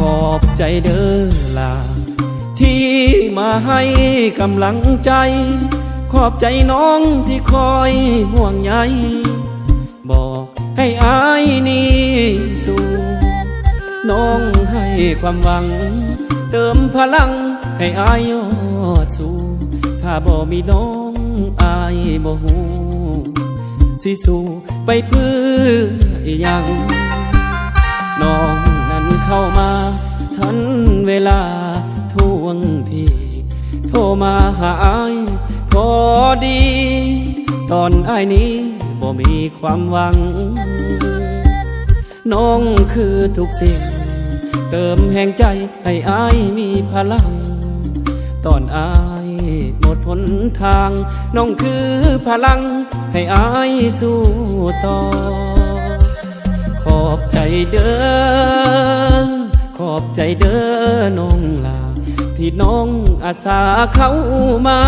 ຂອບໃຈເດີຫຼ້າ ທີ່ມາໃຫ້ກຳລັງໃຈ, ຂອບໃຈນ້ອງທີ່ຄອຍຫ່ວງໃຍ, ບອກໃຫ້ອ້າຍນີ້ສູ້. ນ້ອງໃຫ້ຄວາມຫວັງ ເຕີມພະລັງໃຫ້ອ້າຍຍອດສູ້. ຖ້າບໍ່ມີນ້ອງ ອ້າຍບໍ່ຮູ້ ຊິສູ້ໄປເພື່ອອີ່ຫຍັງ. ນ້ອງນັ້ນເຂົ້າມາທັນເວລາ ທ່ວງທີໂທມາຫາອ້າຍພໍດີ, ຕອນອ້າຍນີ້ບໍ່ມີຄວາມຫວັງ. ນ້ອງຄືທຸກສິ່ງ ເຕີມແຮງໃຈໃຫ້ອ້າຍມີພະລັງ, ຕອນອ້າຍໝົດຫົນທາງ, ນ້ອງຄືພະລັງໃຫ້ອ້າຍສູ້ຕໍ່. ຂອບໃຈເດີ ຂອບໃຈເດີນ້ອງຫຼ້າ ທີ່ນ້ອງອາສາເຂົ້າມາ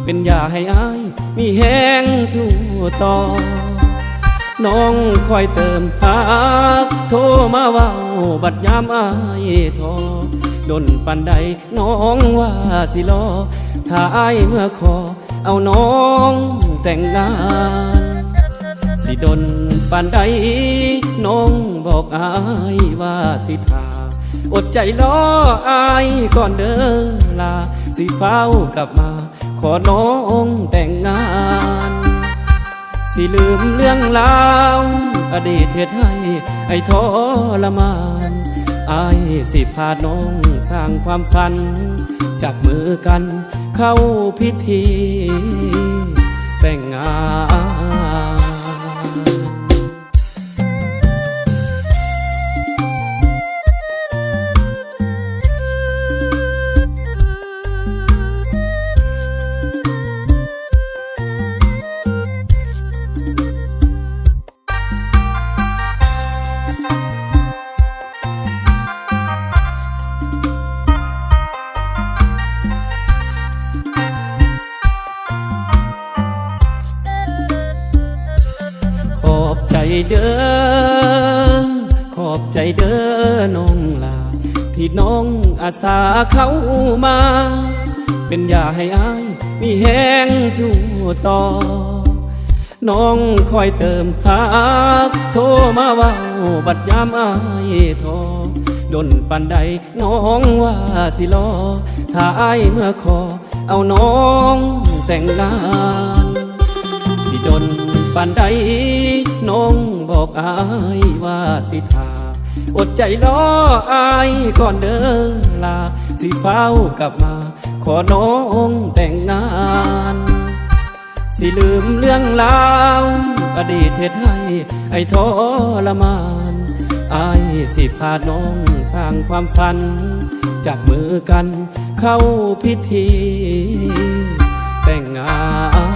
ເປັນຢາໃຫ້ອ້າຍມີແຮງສູ້ຕໍ່. ນ້ອງຄອຍເຕີມຮັກ ໂທມາເວົ້າບັດຍາມອ້າຍທໍ້, ດົນປານໃດນ້ອງວ່າຊິລໍ ຖ້າອ້າຍເມືອຂໍ ເອົານ້ອງແຕ່ງງານ. ຊິດົນປານໃດນ້ອງບອກອ້າຍວ່າຊິຖ້າ, ອົດໃຈລໍອ້າຍກ່ອນເດີຫຼ້າ, ຊິຟ້າວກັບມາຂໍນ້ອງແຕ່ງງານ. ຊິລືມເລື່ອງລາວອະດີດເຮັດໃຫ້ອ້າຍທໍລະມານ, ອ້າຍຊິພານ້ອງສ້າງຄວາມຝັນ, ຈັບມືກັນ ເຂົ້າພິທີແຕ່ງງານ. ຂອບໃຈເດີ ຂອບໃຈເດີນ້ອງຫຼ້າ ທີ່ນ້ອງອາສາເຂົ້າມາ ເປັນຢາໃຫ້ອ້າຍມີແຮງສູ້ຕໍ່. ນ້ອງຄອຍເຕີມຮັກ ໂທມາເວົ້າບັດຍາມອ້າຍທໍ້, ດົນປານໃດນ້ອງວ່າຊິລໍ ຖ້າອ້າຍເມືອຂໍ ເອົານ້ອງແຕ່ງງານ. ຊິດົນປານໃດນ້ອງບອກອ້າຍວ່າຊິຖ້າ, ອົດໃຈລໍອ້າຍກ່ອນເດີຫຼ້າ, ຊິຟ້າວກັບມາ ຂໍນ້ອງແຕ່ງງານ. ຊິລືມເລື່ອງລາວອະດີດເຮັດໃຫ້ອ້າຍທໍລະມານ, ອ້າຍຊິພານ້ອງສ້າງຄວາມຝັນ, ຈັບມືກັນເຂົ້າພິທີແຕ່ງງານ.